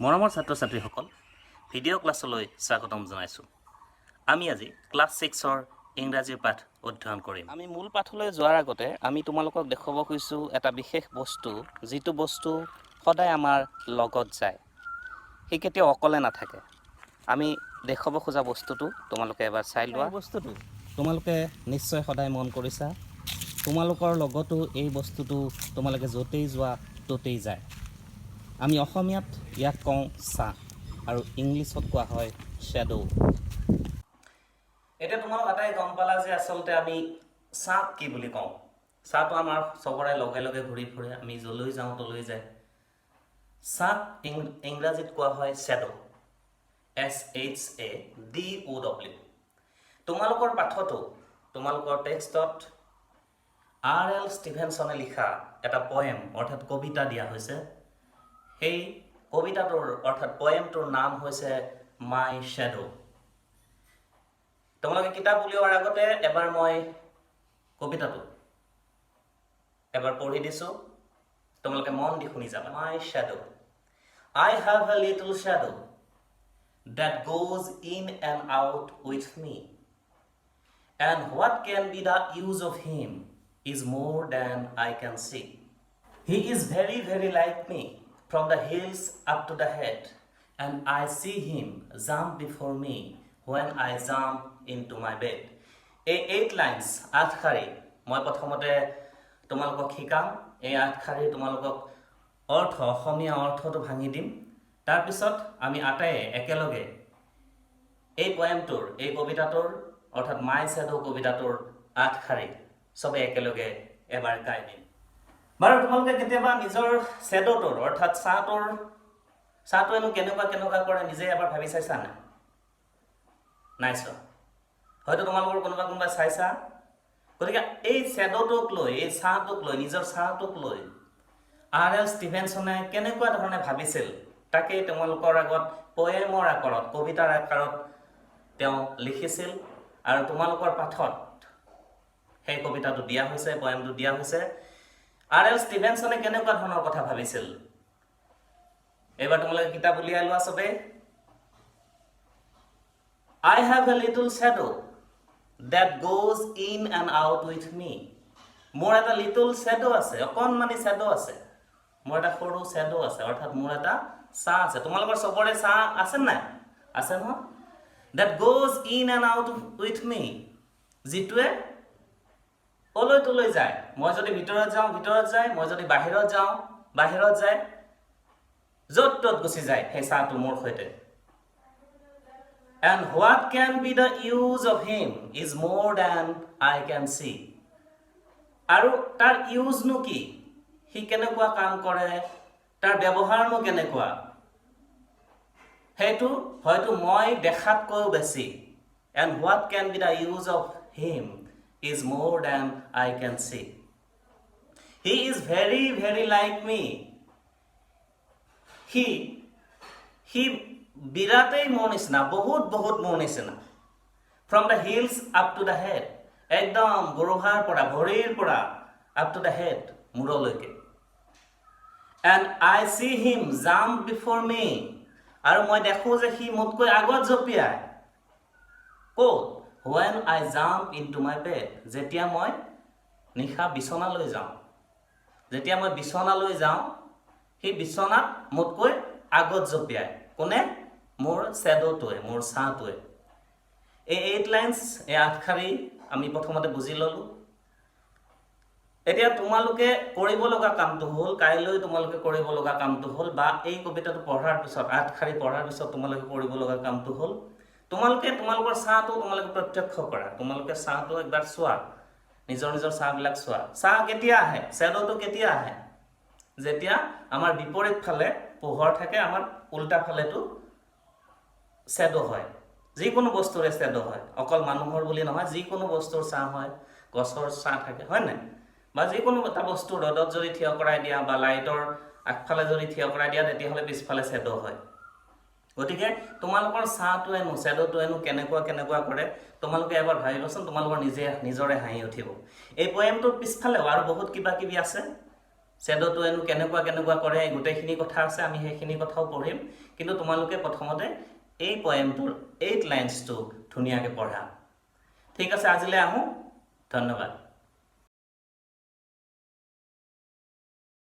মৰমৰ ছাত্ৰ ছাত্ৰীসকল, ভিডিঅ' ক্লাছলৈ স্বাগতম জনাইছোঁ। আমি আজি ক্লাছ ছিক্সৰ ইংৰাজীৰ পাঠ অধ্যয়ন কৰিম। আমি মূল পাঠলৈ যোৱাৰ আগতে আমি তোমালোকক দেখুৱাব খুজিছোঁ এটা বিশেষ বস্তু, যিটো বস্তু সদায় আমাৰ লগত যায়, সি কেতিয়াও অকলে নাথাকে। আমি দেখুৱাব খোজা বস্তুটো তোমালোকে এবাৰ চাই লোৱা। বস্তুটো তোমালোকে নিশ্চয় সদায় মন কৰিছা। তোমালোকৰ লগতো এই বস্তুটো তোমালোকে য'তেই যোৱা ত'তেই যায়। আমি অসমীয়াত ইয়াক কওঁ ছাঁ আৰু ইংলিছত কোৱা হয় শ্বেড'। এতিয়া তোমালোক আটাই গম পালা যে আচলতে আমি ছাঁক কি বুলি কওঁ। ছাঁটো আমাৰ চবৰে লগে লগে ঘূৰি ফুৰে, আমি য'লৈ যাওঁ তলৈ যায়। ছাঁক ইংৰাজীত কোৱা হয় শ্বেড', SHADOW। তোমালোকৰ পাঠতো, তোমালোকৰ টেক্সটত আৰ এল ষ্টিভেনছনে লিখা এটা পয়েম অৰ্থাৎ কবিতা দিয়া হৈছে। সেই কবিতাটোৰ অৰ্থাৎ পয়েমটোৰ নাম হৈছে মাই শ্বেড'। তোমালোকে কিতাপ উলিওৱাৰ আগতে এবাৰ মই কবিতাটো এবাৰ পঢ়ি দিছোঁ, তোমালোকে মন দি শুনি যাবা। My Shadow. I have a little shadow that goes in and out with me, and what can be the use of him is more than I can see. He is very, very like me from the heels up to the head, and I see him jump before me when I jump into my bed. এই eight lines, আঠ শাৰী মই প্ৰথমতে তোমালোকক শিকাম। এই আঠ শাৰী তোমালোকক অৰ্থ, অসমীয়া অৰ্থটো ভাঙি দিম। তাৰপিছত আমি আটাইয়ে একেলগে এই পয়েমটোৰ, এই কবিতাটোৰ অৰ্থাৎ মাই শ্বেড' কবিতাটোৰ আঠ শাৰী চবে একেলগে এবাৰ গাই দিম। বাৰু, তোমালোকে কেতিয়াবা নিজৰ শ্বেড'টোৰ অৰ্থাৎ ছাঁটোৰ, ছাঁটোৱেনো কেনেকুৱা কেনেকুৱা কৰে নিজে এবাৰ ভাবি চাইছা নাই? নাই চোৱা হয়তো। তোমালোকৰ কোনোবা কোনোবাই চাইছা। গতিকে এই শ্বেড'টোক লৈ, এই ছাঁটোক লৈ, নিজৰ ছাঁটোক লৈ আৰ এল ষ্টিভেনছনে কেনেকুৱা ধৰণে ভাবিছিল, তাকেই তোমালোকৰ আগত পয়েমৰ আকাৰত, কবিতাৰ আকাৰত তেওঁ লিখিছিল আৰু তোমালোকৰ পাঠত সেই কবিতাটো দিয়া হৈছে, পয়েমটো দিয়া হৈছে। আৰ এল ষ্টিভেনছনে কেনেকুৱা ধৰণৰ কথা ভাবিছিল, এইবাৰ তোমালোকে কিতাপ উলিয়াই লোৱা চবেই। I have a little shadow that goes in and out with me. মোৰ এটা লিটল শ্বেড' আছে, অকণমানি শ্বেড' আছে। মোৰ এটা সৰু শ্বেড' আছে, অৰ্থাৎ মোৰ এটা ছাঁ আছে। তোমালোকৰ চবৰে ছাঁ আছে নাই? আছে নহয়? That goes in and out with me, যিটোৱে অলৈ তলৈ যায়। মই যদি ভিতৰত যাওঁ, ভিতৰত যায়। মই যদি বাহিৰত যাওঁ, বাহিৰত যায়। য'ত ত'ত গুচি যায় সেই ছাঁটো মোৰ সৈতে। And what can be the use of him is more than I can see. আৰু তাৰ ইউজনো কি, সি কেনেকুৱা কাম কৰে, তাৰ ব্যৱহাৰনো কেনেকুৱা, সেইটো হয়তো মই দেখাতকৈও বেছি। And what can be the use of him is more than I can see. He is very, very like me. সি সি বিৰাটেই মোৰ নিচিনা, বহুত বহুত মোৰ নিচিনা। From the heels up to the head, একদম গোৰোহাৰ পৰা, ভৰিৰ পৰা up to the head, মূৰলৈকে। And I see him jump before me, আৰু মই দেখোঁ যে সি মোতকৈ আগত জঁপিয়ায়। ক'ত? When I jump into my bed, যেতিয়া মই নিশা বিচনালৈ যাওঁ। যেতিয়া মই বিচনালৈ যাওঁ, সেই বিচনাত মোতকৈ আগত জঁপিয়ায়। কোনে? মোৰ শ্বেড'টোৱে, মোৰ ছাঁটোৱে। এই এইট লাইনছ, এই আঠশাৰী আমি প্ৰথমতে বুজি ল'লোঁ। এতিয়া তোমালোকে কৰিব লগা কামটো হ'ল, কাইলৈ তোমালোকে কৰিব লগা কামটো হ'ল বা এই কবিতাটো পঢ়াৰ পিছত, আঠশাৰী পঢ়াৰ পিছত তোমালোকে কৰিব লগা কামটো হ'ল, তোমালোকে তোমালোকৰ ছাঁটো তোমালোকে প্ৰত্যক্ষ কৰা। তোমালোকে ছাঁটো একবাৰ চোৱা, নিজৰ নিজৰ ছাঁবিলাক চোৱা। ছাঁ কেতিয়া আহে? শ্বেড'টো কেতিয়া আহে? যেতিয়া আমাৰ বিপৰীত ফালে পোহৰ থাকে, আমাৰ উল্টা ফালেতো শ্বেড' হয়। যিকোনো বস্তুৰে শ্বেড' হয়, অকল মানুহৰ বুলি নহয়। যিকোনো বস্তুৰ ছাঁ হয়, গছৰ ছাঁ থাকে, হয় নাই? বা যিকোনো এটা বস্তু ৰ'দত যদি থিয় কৰাই দিয়া বা লাইটৰ আগফালে যদি থিয় কৰাই দিয়া, তেতিয়াহ'লে পিছফালে শ্বেড' হয়। গতিকে তোমালোকৰ ছাঁটোৱেনো, শ্বেড'টোৱেনো কেনেকুৱা কেনেকুৱা কৰে, তোমালোকে এবাৰ ভাবিবাচোন। তোমালোকৰ নিজে নিজৰে হাঁহি উঠিব। এই পয়েমটোৰ পিছফালেও আৰু বহুত কিবা কিবি আছে। শ্বেড'টোৱেনো কেনেকুৱা কেনেকুৱা কৰে, গোটেইখিনি কথা আছে, আমি সেইখিনি কথাও পঢ়িম। কিন্তু তোমালোকে প্ৰথমতে এই পয়েমটোৰ এইট লাইনছটো ধুনীয়াকৈ পঢ়া। ঠিক আছে, আজিলৈ আহোঁ। ধন্যবাদ।